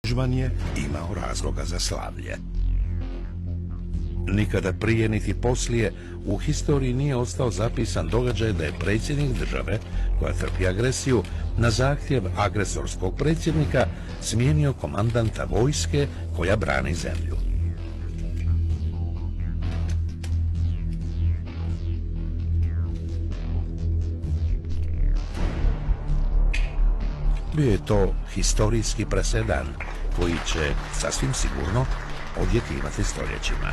Tuđman je imao razloga za slavlje. Nikada prije niti poslije u historiji nije ostao zapisan događaj da je predsjednik države, koja trpi agresiju, na zahtjev agresorskog predsjednika smijenio komandanta vojske koja brani zemlju. Bio je to historijski presedan koji će sasvim sigurno odjekivati stoljećima.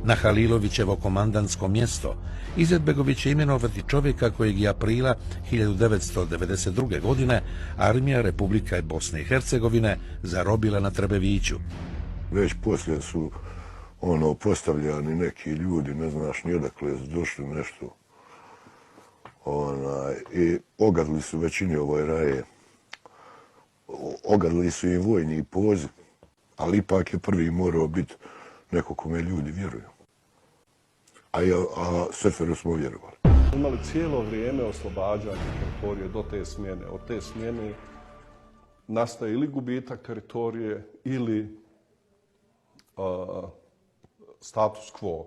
Na Halilovićevo komandantsko mjesto Izetbegović će imenovati čovjeka kojeg je aprila 1992. godine Armija Republike Bosne i Hercegovine zarobila na Trebeviću. Već poslije su postavljani neki ljudi, ne znaš ni odakle su došli nešto. I ogadili su većini ovoj raje. Ogadili su im vojni poziv, ali ipak je prvi morao biti neko kome ljudi vjeruju. A Seferu smo vjerovali. Imali cijelo vrijeme oslobađanja teritorije do te smjene. Od te smjene nastaje ili gubitak teritorije ili status quo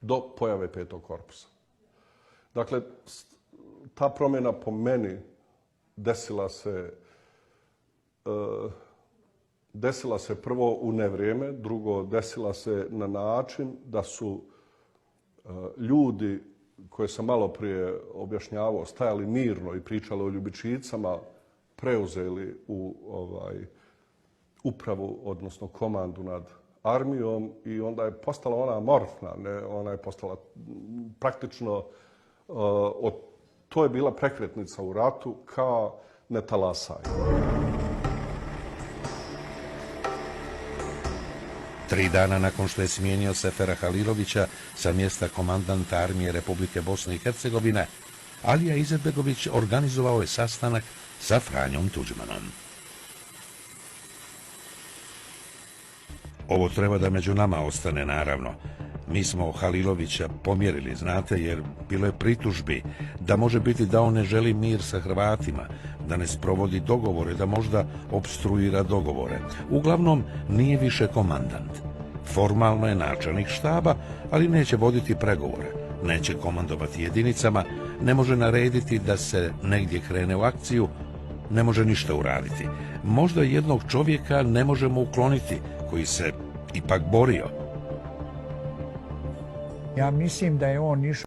do pojave petog korpusa. Dakle, ta promjena po meni desila se prvo u nevrijeme, drugo desila se na način da su ljudi koje sam malo prije objašnjavao stajali mirno i pričali o ljubičicama preuzeli u upravu, odnosno komandu nad armijom i onda je postala ona amorfna, ona je postala praktično, to je bila prekretnica u ratu kao ne talasaj. 3 dana nakon što je smijenio Sefera Halilovića sa mjesta komandanta Armije Republike Bosne i Hercegovine, Alija Izetbegović organizovao je sastanak sa Franjom Tuđmanom. Ovo treba da među nama ostane, naravno. Mi smo Halilovića pomjerili, znate, jer bilo je pritužbi da može biti da on ne želi mir sa Hrvatima, da ne sprovodi dogovore, da možda opstruira dogovore. Uglavnom, nije više komandant. Formalno je načelnik štaba, ali neće voditi pregovore, neće komandovati jedinicama, ne može narediti da se negdje krene u akciju, ne može ništa uraditi. Možda jednog čovjeka ne možemo ukloniti, koji se ipak borio. Ja mislim da je on išao